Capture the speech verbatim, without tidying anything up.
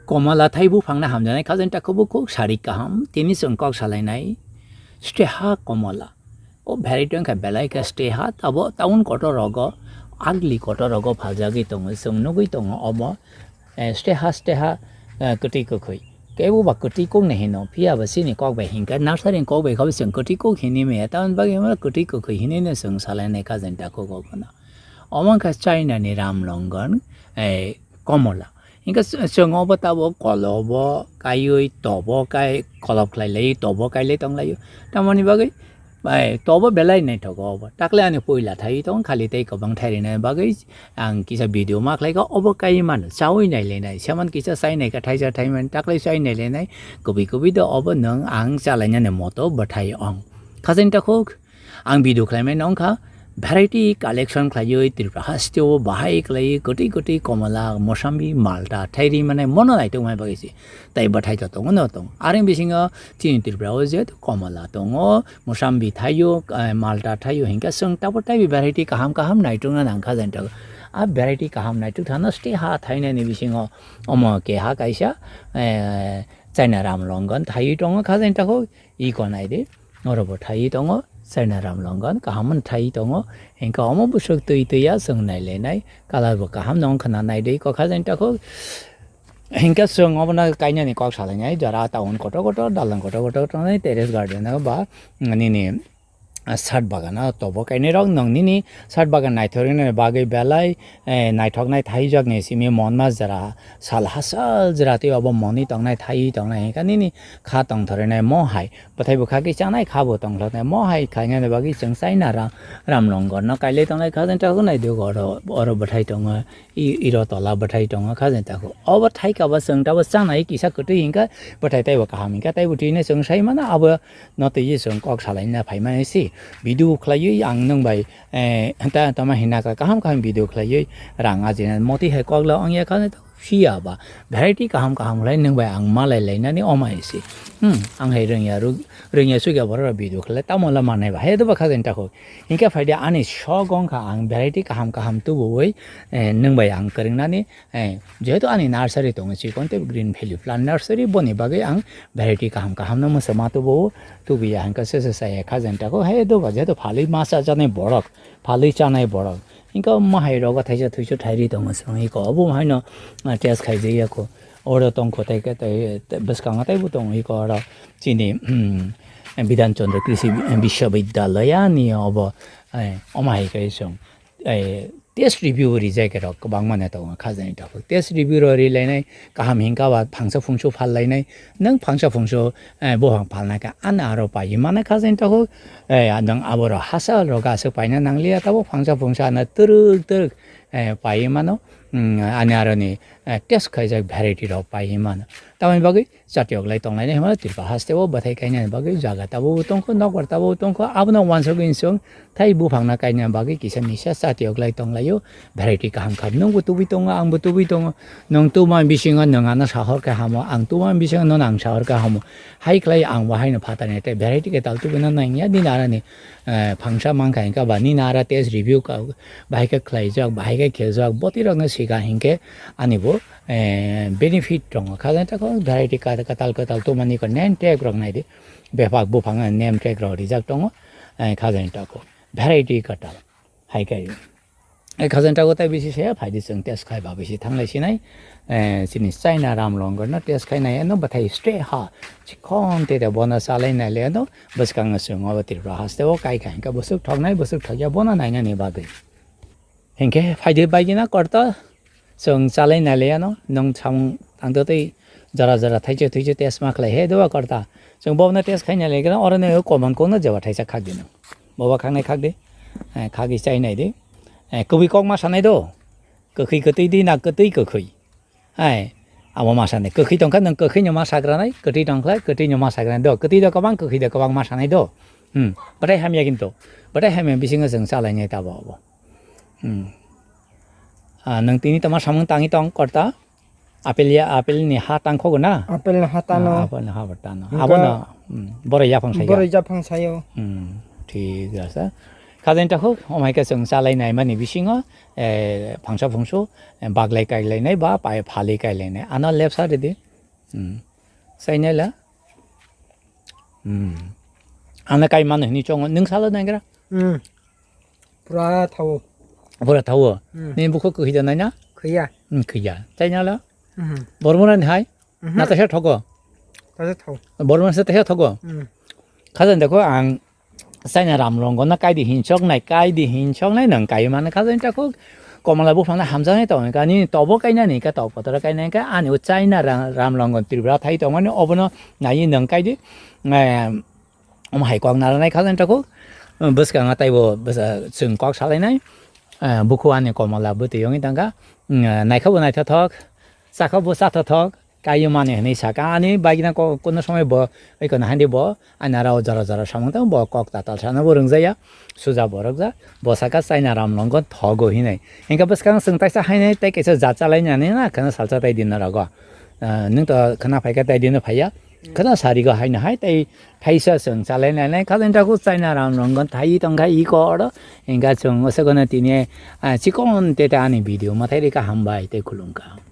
Komala thai buphangno hamjaknai khajaini takhuk bukhuk sari kaham, tini chwng kok salainai steha komala. O variety wngkha belai khe steha, tabo town kotor rogo, ugly kotor rogo phaljagwi tongo, chwng nugwi tongo omo, eh, steha steha, eh, kwtwi kwkhwi. Kebo ba kwtwi kokno hino, phiya ba chini kok bai hinkhe nursery ni kok bai khe chwng kwtwi kok hinwi maya, tamoni bagwi omo kwtwi kwkhwi hinwino chwng salainai khajaini takhuk obono. Omo wngkha China ni Ramlongon, eh, Komola. Hinkhe ch-, chwng obo tabuk kolo bo kaiwi tobo kai kolop khlai lai tobo kai lai tong laio. Tamoni bagwi, bai, tobo belai naithogo obo. Takle ani puila thaiwi tong khali tei kwbang thai rina bagwi ang kisa video ma khlai kha obo kai mano chawi nai le nai. Seman kisa chai nai kha thaisa thai man takle chai nai le nai. Kubui kubui do obo nwng ang chalainani moto bwthai ong. Khajaini takhuk. Ang video khlaimani wngkha variety collection khlaiwi Tripura hasteo bahai khlaiwi kwtwi kwtwi Komala, Mosambi, Malta, thairi mane mono naitok mai bagwi se. Tai bwthai to tongo no tongo. Areng bisingo chini Tripura o je Komala tongo, Mosambi thaio, eh, Malta thaio hinkhe chwng tabuk taibi variety kaham kaham naitok na nang khajaini takhuk. A variety kaham naitok thana ste ha thainani bisingo omo keha kaisa, eh, China Ramlongon thaiwi tongo khajaini takhuk iko naidi. Oro bo thaiwi tongo, China Ramlongon kaham thaiwi tongo. Hinkhe omo bwswk twi twi ya chwng nai le nai, colour bo kaham no wngkha na nai de kok khajaini takhuk. Hinkhe chwng obono kainani kok salainai, jora town kotor kotor, dalan kotor kotor tongnai, terrace garden o ba nini, ah, sat bagan o tobo kainai rok nwng nini sat bagan naithok rwna bagwi belai, eh, naithoknai thaijakni simi monma jora sal hachal jora tei obo monwi tongnai thaiwi tongnai hinkhe nini kha tongthorwi nai mo hai. Bwthai bwkha khe chanai kha bo tongthoknai. Mo hai khainani bagwi chwng China Ra-, Ramlongon no kailai tonglai kha, jeng takhuk nai di oro, oro bwthai tongo, i-, iro tola bwthai tongo kha, jeng takhuk. Obo thai kha ba chwng tabo chanai kisa kwtwi hinkha, bwthai taibo kaham hinkha, taibo twi no chwng sai mano, abo no twi chwng kok salai na phai mani si. Video khlaiwi ang nwng bai, eh, ta, tama hina kha, kaham kaham video khlaiwi rang ajina moti hai kok la ongya kha, Phiya ba variety kaham kaham khlai nwng bai ang malai lainani omai se. Hmm, ang hai rwngya rw-, rwngya chukya borok rok video khlai tamo le manai ba. Hai do ba kha jani takhuk. Hinkhe phai de ani sok wngkha ang variety kaham kaham tubuwi, eh, nwng bai ang kwrwngnani, eh, jehetu ani nursery tongo chikon tei green valley plant nursery boni bagwi ang variety kaham kaham no mwsa ma tubuo. Tubuya hinkhe se se saya kha jani takhuk. Hai do ba jehetu phalwi ma cha janai borok, phalwi chanai borok. Hinkhe omo hai rogo thaisa thuisu thairi tongo chwng iko obo haino, ah, test khaijak ya kho. Oro tongkho tei khe tei, tei bwskango teibo tongo iko oro chini, hmm, Bidhan Chandra Krishi Bi-, Biswabidyalaya ni obo, eh, omo hai khe chwng, eh, test review rijak rok kwbangma no tongo kha jani takhuk. Test review rok rilainai kaham hinkha ba phangsa phungsu phal lainai. Nwng phangsa phungsu, eh, buphang phalna khe ano aro paiwi mano kha jani takhuk. Eh, nwng aborok hachal rok aswk paina nangliya, tabuk phangsa phungsa ano twrwk twrwk, eh, paiwi mano. Hmm, ani aroni, eh, test khaijak variety rok paiwi mano. Tamoni bagwi chatiyok lai tonglainai hwnba Tripura hasteo bwthai kainani bagwi jaga tabuk tongkho, nokbar tabuk tongkho, abono uansugwi chwng Tei buphangno kainani bagwi kisa misa chatiyok lai tonglaio. Variety kaham kha. Nwngbo tubui tongo, angbo tubui tongo. Nwng tubumani bisingo nwng ano sahor khe hamo, ang tubumani bisingo nono ang sahor khe hamo. Hai khlai ang bo haino phatarni tei variety kwtal tubuna nangya. Nini aroni, eh, phangsa mankha hinkhe ba nini aro test review ka-, bahai khe khlaijak, bahai khe kheljak, botirokno sika hinkhe ani bo, eh, benefit tongo. Kha jani takhuk variety ka-, kwtal kwtal tubumani ko name tag rok naidi. Bebak buphang name tag rok rijak tongo, eh, kha jani takhuk. Variety kwtal. Hai khe, eh, khajani tago tei bisi se phaidi chwng test khai ba bisi thanglai sinai. Eh, chini China Ramlongo no test khai nai, ano bwthai stre ha. Chikhon te de bono chalai nai le ano bwskango chwng o Tripura haste o kai khai ka bwswk thok nai, bwswk thok ya bono nainani bagwi. Hinkhe phaidi baigina korta chwng chalai nai le ano nwng samung tangtwtwi jora jora thaichuk thaichuk test ma khlai he dowa korta. Chwng bono test khai nai le gana oro no common kok no jeba thaisa khak di nwng. Boba khaknai khak di. Eh, khagwi chai nai di. Eh, kwbwi kok ma sanai do. Kwkhwi kwtwi di na kwtwi kwkhwi. Ai, abo ma sanai. Kwkhwi tongkha nwng kwkhwi no ma sagranai, kwtwi tongkha kwtwi no ma sagranai do. Kwtwi do kwbang, kwkhwi do kwbang ma sanai do. Hmm, bwtai hamya kintu. Bwtai hamya bisingo chwng chalainai tabo abo. Hmm. Ah, nwng tini tama samung tangi tong korta. Apel ya, apel ni ha tangkhogo na? Apel ni ha tano. Ah, apel ni ha bo tano. Hinkhe abono, hmm, boroi yaphang sayo. Boroi yaphang sayo. Hmm, thik asa. Khajain takhuk, omo hai khe chwng chalai naimani bisingo, eh, phangsa phungsu, eh, baglai kailainai ba pai phalwi kailainai. Ano lepsa ridi. Hmm. Chainai la. Hmm. Ano kai mano hini chongo. Nwng salo naigra? Hmm. Pura thawo. Pura thawo. Hmm. Ni bukho kwkhwija naina? Khwiya. Hmm, khwiya. Chaina la? Hmm. Bormona ni hai? Mhm. Na taisa thogo? Taisa thawo. Bormona se taisa thogo? Hmm. Khajain takhuk ang China ram longo na kaidi hinsok nai, kaidi hinsok nai nang kai mano khajain takhuk. Komala buphang na hamjaknai tong kha, ani tobo kainani kha, tok kotor kainai kha, ani o China ra-, ram longo Tripura thai tongmani obono nai nang kaidi. Eh, omo hai kok naranai khajain takhuk. Bwskango taibo bwsa-, chwng kok salainai. Eh, bukhu ani komala bwtwi wngwi tangkha. Mm, naikha bo naithothok, chakha bo chathothok. Kaiyung mani hinwi saka ani bagina ko-, kono somoi bo, oi kono haini bo, ani aro jora jora samung tang bo kok tatal sana bo rwngjakya, suja borok ja, bo saka China ram longo thogo hinwi. Hinkhe bwskang chwng taisa hainai tei kaisa jat chalainani na kheno salsa tai dinna rogo. Ah, nwng to khna phaikha tai dinno phaiya, kheno sarigo haino hai tei thaisa chwng chalainani khajain takhuk China ram longo thai tongkha iko oro. Hinkhe chwng osekono tini, ah, chikon tete ani video mwthai rikha hambai tei khulumkha.